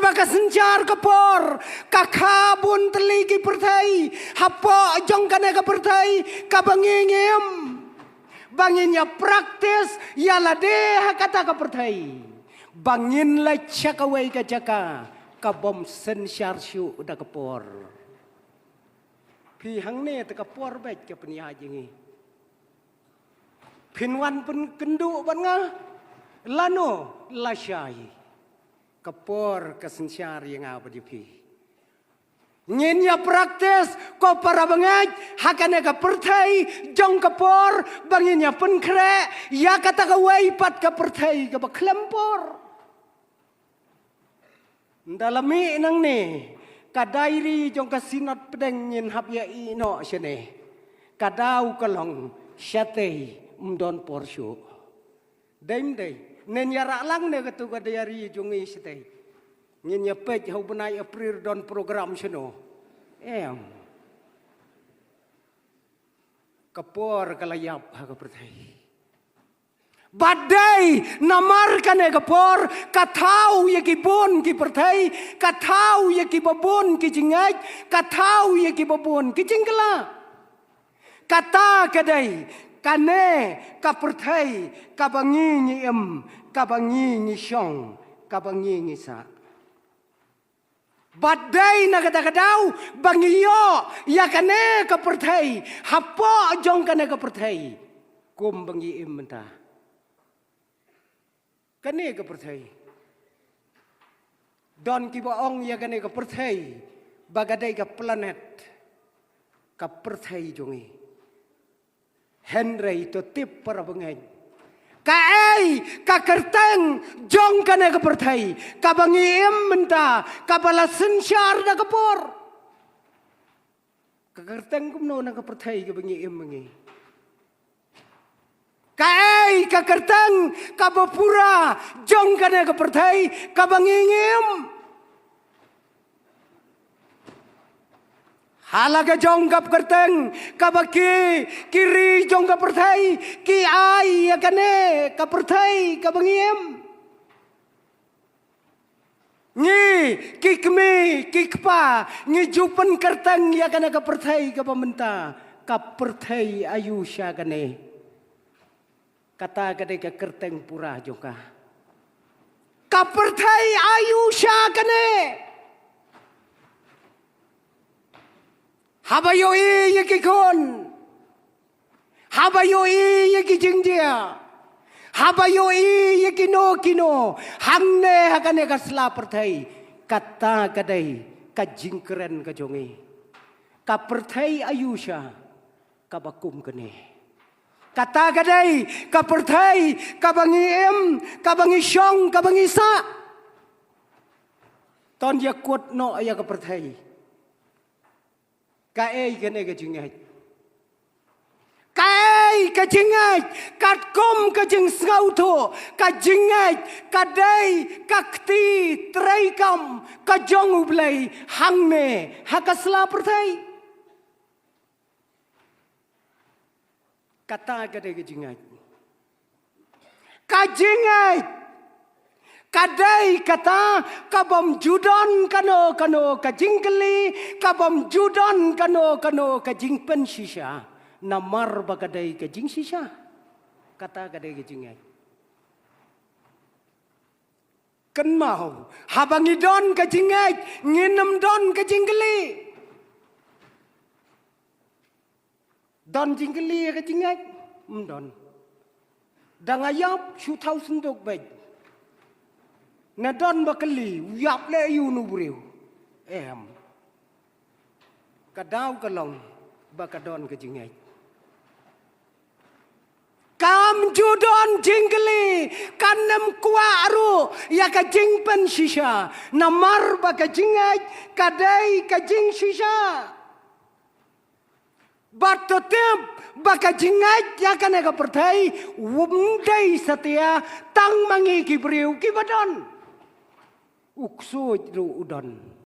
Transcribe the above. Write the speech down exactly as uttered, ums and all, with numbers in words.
Ka synshar ka por, ka kha bun tylli ki pyrthei hapoh jong kane ka pyrthei kaba ngi im. Ba ngin ïa practice ïa lade ha kata ka pyrthei, ba ngin leit sha kawei ka jaka ka bym synshar shuh da ka por. Phi, hangne te ka por beit ka pynïaid ïa ngi. Phin wan pynkynduh bad nga lano lashai? Ka por ka synshar ïa nga bad ïa phi. Ngin ïa practice, ko para bangeit, ha kane ka pyrthei jong ka por, ba ngin ïa pynkhreh ïa kata kawei pat ka pyrthei kaba khlem por. Nda la mih nangne, ka diary jong ka Synod Pdeng ngin hap ïa ïeh noh shane. Ka daw ka long shatei, ym don por shuh. Dei ym dei? Ngin ïa rah lang ne katu ka diary jong ngi shatei. Ngin ïa peit ha u bnai April don program shano. Em. Ka por ka la ïap ha ka pyrthei. Bad dei namar kane ka por ka thaw ïa ki bun ki pyrthei, ka thaw ïa kiba bun ki jingngeit, ka thaw ïa kiba bun ki jingkylla. Kata ka dei kane ka pyrthei kaba ngi ngi im, kaba ngi ngi shong, kaba ngi ngi sah. Bad dei na kata ka daw ba ngi ïoh ïa kane ka pyrthei, hapoh jong kane ka pyrthei, kum ba ngi im mynta. Kane ka pyrthei, don kiba ong ïa kane ka pyrthei ba ka dei ka planet, ka pyrthei jong ngi. Hynrei to tip para bangeit, kaei ka kyrteng jong kane ka pyrthei kaba ngi im mynta, kaba la synshar da ka por? Ka kyrteng kumno na ka pyrthei kaba ngi im ma ngi? Kaei ka kyrteng kaba pura jong kane ka pyrthei kaba ngi ngi im? Ha la ka jong ka kyrteng kaba ki, ki ri jong ka pyrthei ki ai ïa kane ka pyrthei kaba ngi im. Ngi ki kmie ki kpa ngi ju pynkyrteng ïa kane ka pyrthei kaba mynta, ka pyrthei aïu sha kane? Kata ka dei ka kyrteng pura jong ka. Ka pyrthei aïu sha kane? Haba ïohi ïa ki khun, haba ïohi ïa ki jingjia, haba ïohi ïa kino kino hangne ha kane ka sla pyrthei, kata ka dei ka jingkren ka jong ngi. Ka pyrthei aïu sha kaba kum kane? Kata ka dei ka pyrthei kaba ngi im, kaba ngi shong, kaba ngi sah. To ngin ïa kut noh ïa ka pyrthei. Kaei kane ka jingngeit? Kaei ka jingngeit? Katkum ka jingsngewthuh, ka jingngeit ka dei ka kti treikam ka jong U Blei hangne ha ka sla pyrthei. Kata ka dei ka jingngeit. Ka jingngeit ka dei kata ka bym ju don kano kano ka jingkylli, ka bym ju don kano kano ka jingpynshisha, namar ba ka dei ka jingshisha. Kata ka dei ka jingngeit. Kynmaw, haba ngi don ka jingngeit, ngin ym don ka jingkylli. Don jingkylli ïa ka jingngeit? Ym don. Da nga ïap shu thaw synduk beit. Na don ba kylli, u ïap leh aïu na u briew? Em. Ka daw ka long ba ka don ka jingngeit. Kam ju don jingkylli, kan ym kwah ruh ïa ka jingpynshisha, namar ba ka jingngeit ka dei ka jingshisha. Bad to tip ba ka jingngeit ïa kane ka pyrthei, um dei satia tang ma ngi ki briew kiba don. U ksuid ruh u don.